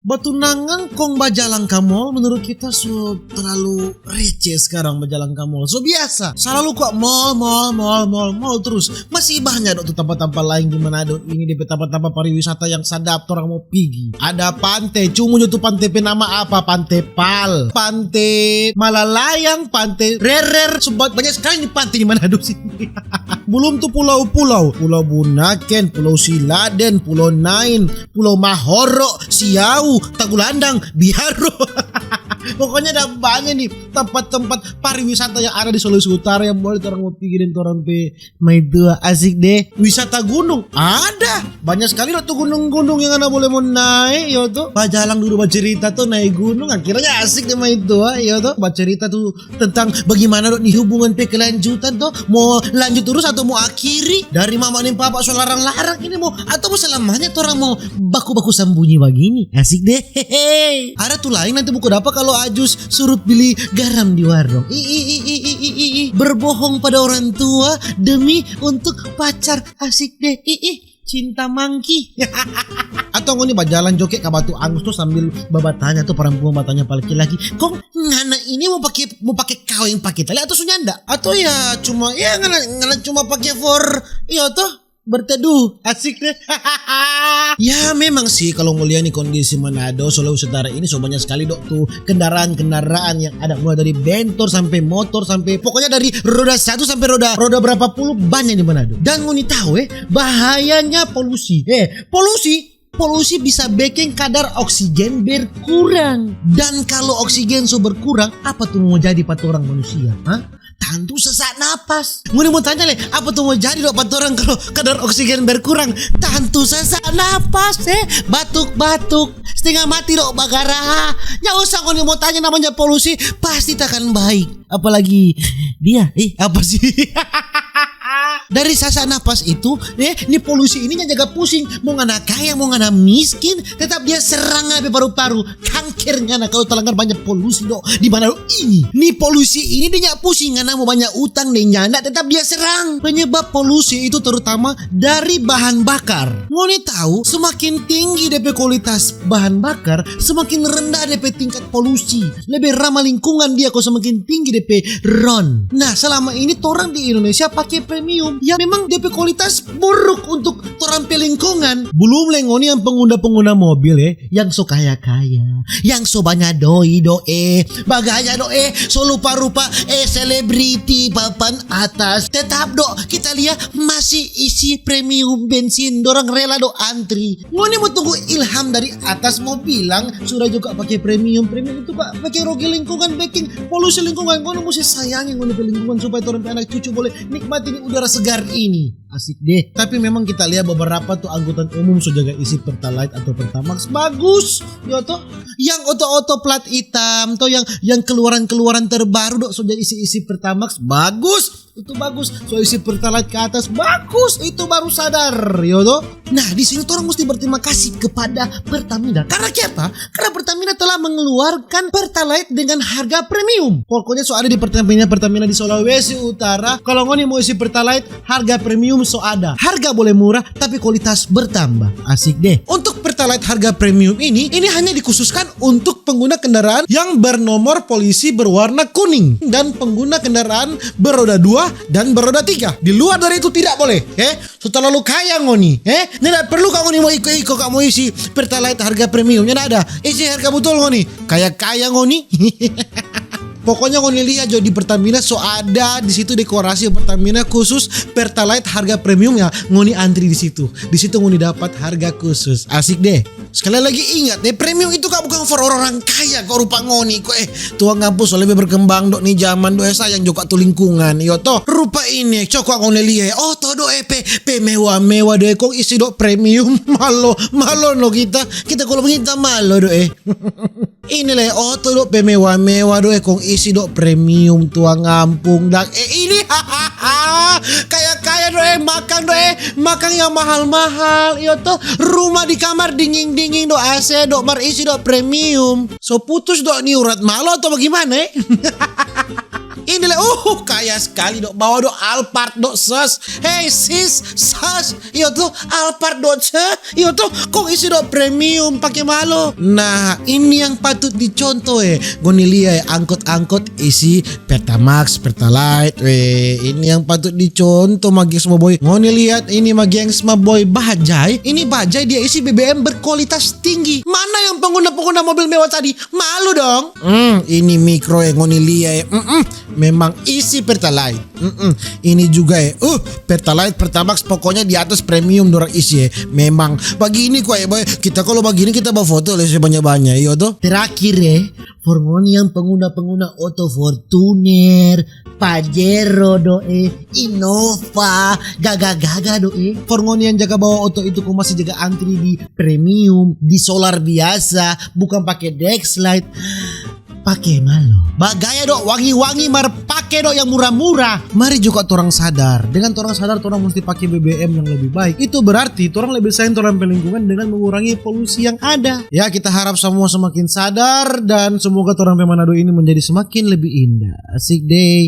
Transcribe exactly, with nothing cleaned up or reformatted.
Batunangan kong bajalang ka mall, menurut kita so terlalu receh skarang bajalang ka mall. So biasa, salalu kwa mall, mall, mall, mall, mall terus. Masih banya dok tu tampa-tampa lain di Manado ini, depe tampa-tampa pariwisata yang sadap torang mo pigi. Ada pante, cuma jo tu pante pe nama apa? Pante Pal, Pante Malalayang, Pante Rerer. So ba-, banya skali ni pante di Manado sini. Belum tu pulau-pulau, Pulau Bunaken, Pulau Siladen, Pulau Nain, Pulau Mahoro, Siau, Tagulandang, Biaro. Pokoknya ada banya ni tampa-tampa pariwisata yang ada di Sulawesi Utara yang boleh torang mo pigi deng torang pe maitua. Asik deh. Wisata gunung ada, banya skali dok tu gunung-gunung yang ngana boleh mo nae, iyo to. Bajalang dulu bacerita tu nae gunung, akhirnya asik deh maitua, iyo to. Bacerita tu tentang bagimana dok ni hubungan pe kelanjutan to, mo lanjut terus atau mo akhiri. Dari mama deng papa so larang-larang ini mo, atau mo selamanya torang mo baku-baku sambunyi bagini. Asik deh. Hehe. Ada tu lain nanti buku dapa kalau ajus surut bili garam di warung. I, i, i, i, i, i, i, i. Berbohong pada orang tua demi untuk pacar. Asik deh. I, i. Cinta mangki. Atau ngoni bajalang joget ka Batu Angus tu sambil babatanya tu, parampuang batanya pa laki-laki, "Kong ngana ini mo pake, mo pake kaweng pa kita lei atau so nyanda? Atau ya cuma, ya ngana, ngana cuma pake for, iyo to, berteduh, asik deh." Ya memang sih, kalau mo lia ni kondisi Manado, Sulawesi Utara ini so banya skali dok tu kendaraan-kendaraan yang ada, mulai dari bentor sampe motor, sampe pokoknya dari roda satu sampe roda, roda berapa puluh banya di Manado. Dan ngoni tau eh, bahayanya polusi. Eh, polusi, polusi bisa beking kadar oksigen berkurang. Dan kalo oksigen so berkurang, apa tu mo jadi pa torang manusia? Hah? Tantu sesak napas. Ngoni mo tanya lei, apa tu mo jadi dok pa torang kalo kadar oksigen berkurang? Tantu sesak napas, eh, batuk-batuk, stenga mati dok bagaraha. Nyanda usah ngoni mo tanya, namanya polusi pasti takana baik. Apalagi dia, eh, apa sih? Dari sasak napas itu, eh, ni polusi ini nyanda jaga pusing. Mo ngana kaya, mo ngana miskin, tetap dia serang ngana pe paru-paru. Kanker ngana kalo talangar banya polusi dok di Manado ini. Ni polusi ini dia nyanda pusing ngana mo banya utang deng nyanda, tetap dia serang. Penyebab polusi itu terutama dari bahan bakar. Ngoni tau, semakin tinggi depe kualitas bahan bakar, semakin rendah depe tingkat polusi. Lebe ramah lingkungan dia kalo semakin tinggi depe ron. Nah, selama ini torang di Indonesia pake premium. Ya, memang depe kualitas buruk untuk torang pe lingkungan. Belum lei ngoni yang pengguna-pengguna mobil, eh, yang so kaya-kaya, yang so banya doi, doe, bagaya doe, so rupa-rupa, eh, selebriti papan atas. Tetap dok, kita lia masih isi premium bensin, dorang rela dok antri. Ngoni mo tunggu ilham dari atas mo bilang, "Sudah juga pake premium, premium itu kwa beking rugi lingkungan, beking polusi lingkungan." Ngoni musti sayangi ngoni pe lingkungan supaya torang pe anak cucu boleh nikmati ni udara segar ini. Asik deh. Tapi memang kita lia beberapa tu angkutan umum so jaga isi Pertalite atau Pertamax, bagus, yo to. Yang oto-oto plat itam to, yang, yang keluaran-keluaran terbaru dok so jaga isi-isi Pertamax, bagus. Itu bagus. So isi Pertalite ke atas, bagus. Itu baru sadar, yo to. Nah, di sini torang musti berterima kasih kepada Pertamina. Karena kiapa? Karena Pertamina telah mengeluarkan Pertalite dengan harga premium. Pokoknya so ada di Pertamina, Pertamina di Sulawesi Utara. Kalau ngoni mo isi Pertalite, harga premium so ada. Harga boleh murah, tapi kualitas bertambah. Asik deh. Untuk Pertalite harga premium ini, ini hanya dikhususkan untuk pengguna kendaraan yang bernomor polisi berwarna kuning dan pengguna kendaraan beroda dua dan beroda tiga. Di luar dari itu tidak boleh, eh. So terlalu kaya ngoni, eh. Nyanda perlu ka ngoni mo iko-iko ka mo isi Pertalite harga premium. Nyanda ada. Isi harga butul ngoni. Kaya-kaya ngoni. Pokoknya ngoni lia jo di Pertamina so ada di situ dekorasi Pertamina khusus Pertalite harga premium ya. Ngoni antri di situ. Di situ ngoni dapat harga khusus. Asik deh. Sekali lagi ingat deh, premium itu kwa bukan for orang-orang kaya kwa rupa ngoni kwa, eh. Tuang ngampus, so lebe berkembang dok ni zaman dok, eh, sayang jo kwa tu lingkungan, yo to. Rupa ini, coba ngoni lia, eh. Oh, to dok, eh, pe, pe mewah-mewah dok, eh, kong isi dok premium. Malo, malo no kita. Kita kalau begini kita malo dok, eh. Ini le oto dok pe mewah-mewah dok, eh, kong isi dok premium tuang ngampung dang. Eh, ini, hahaha, kaya-kaya dok, eh, makang dok, eh, makang yang mahal-mahal, iyo to. Rumah di kamar dinging-dinging dok, A C dok, mar isi dok premium. So putus dok ni urat malo atau bagimana, eh? Ini le, uh, kaya skali do, bawa do Alphard do, ses. Hei sis, ses, iyo tu, Alphard do, ses, iyo tu, kong isi do premium, pake malo. Nah, ini yang patut dicontoh, eh. Ngoni lia, eh, angkot-angkot isi Pertamax, Pertalite, weh, ini yang patut dicontoh, ma gengs, ma boy. Ngoni lihat ini, ma gengs, ma boy, bajai. Ini bajai dia isi B B M berkualitas tinggi. Mana yang pengguna-pengguna mobil mewah tadi? Malu dong. Hmm, ini mikro, eh, ngoni lia, eh. Mm-mm. Memang isi Pertalite. Mm-mm. Ini juga, eh. Uh, Pertalite, Pertamax, pokoknya di atas premium dorang isi, eh. Memang bagini kok, eh, boy. Kita kalau bagini kita bawa foto le sebanyak-banyak, iyo to. Terakhir, eh, for ngoni yang pengguna-pengguna oto Fortuner, Pajero do, eh, Innova, gaga-gaga do, eh. For ngoni yang jaga bawa oto itu kong masih jaga antri di premium, di solar biasa, bukan pake Dexlite. Pake malo. Bagaya do, wangi-wangi, mar pake do yang murah-murah. Mari juga torang sadar. Dengan torang sadar, torang mesti pake B B M yang lebih baik. Itu berarti torang lebih sayang torang pe lingkungan dengan mengurangi polusi yang ada. Ya, kita harap semua semakin sadar dan semoga torang pe Manado ini menjadi semakin lebih indah. Asik deh.